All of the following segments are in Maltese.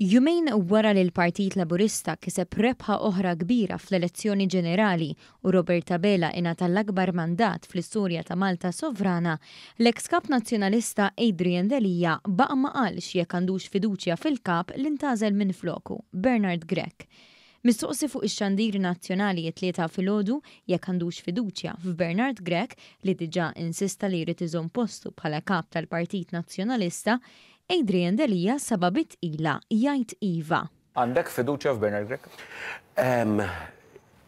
Jumejn wara li l-Partit Laburista kiseb rebħa oħra kbira fl-elezzjoni ġenerali u Robert Abela ingħata l-akbar mandat fl-istorja ta' Malta sovrana, l-eks Kap Nazzjonalista Adrian Delia baqa' ma qalx jekk għandux fiduċja fil-Kap li ntgħażel minfloku, Bernard Grech. Mistoqsi fuq ix-xandir nazzjonali t-Tlieta filgħodu jekk għandux fiduċja f'Bernard Grech li diġà insista li jrid iżomm postu bħala Kap tal-Partit Nazzjonalista, Adrian Delia sabha bi tqila jgħid iva. Għandek fiduċja f'Bernard Grech?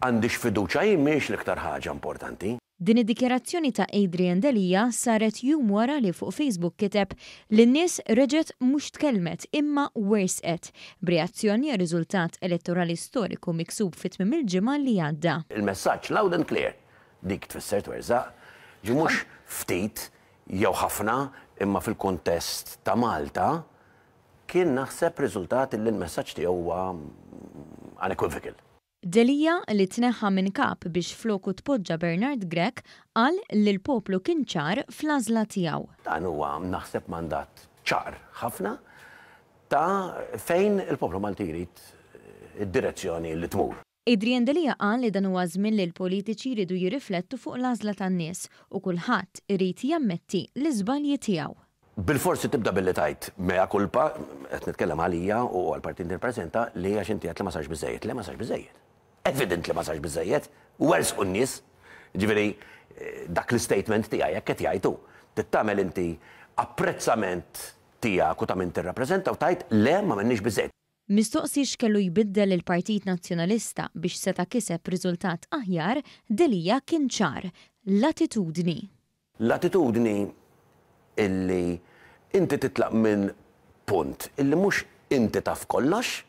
Għandix fiduċja jien mhijiex l-iktar ħaġa importanti. Din id-dikjarazzjoni ta' Adrian Delia saret jum wara li fuq Facebook kiteb li n-nies reġgħet mhux tkellmet imma werżqet, b'reazzjoni għar-riżultat elettorali storiku miksub fi tmiem il-ġimgħa li għadda. Il-messaġġ loud and clear, dik tfisser twerżaq, ġi mhux ftit jew ħafna imma fil-kuntest ta' Malta kien naħseb riżultat li l-messaġġ tiegħu huwa unequivocal. Delia, li tneħħa minn Kap biex floku tpoġġa Bernard Grech, qal li l-poplu kien ċar fl-għażla tiegħu. Dan huwa naħseb mandat ċar ħafna ta' fejn il-poplu Malti jrid id-direzzjoni li tmur. Adrian Delia qal li dan huwa żmien li l-politiċi jridu jirriflettu fuq l-għażla tan-nies u kulħadd irid jammetti l-iżbalji tiegħu. Bilfors trid tibda billi tgħid mea culpa, qed nitkellem għalija u għall-partit li nirrappreżenta, li għax inti għedt li ma sarx biżżejjed. Le ma sarx biżżejjed. Evident li ma sarx biżżejjed. Werżqu n-nies. Jiġifieri dak l-istatement tiegħi hekk qed jgħid hu. Trid tagħmel inti apprezzament tiegħek u ta' min tirrappreżenta u tgħid le m'għamilniex biżżejjed. Mistoqsi x'kellu jbiddel il-Partit Nazzjonalista biex seta' kiseb riżultat aħjar, Delia kien ċar, L-attitudni. L-attitudni illi inti titlaq minn punt illi mhux inti taf kollox,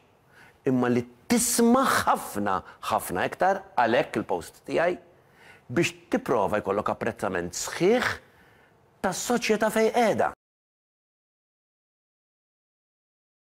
imma li tisma' ħafna, ħafna iktar, għalhekk il-post tiegħi, biex tipprova jkollok apprezzament sħiħ tas-soċjetà fejn qiegħda.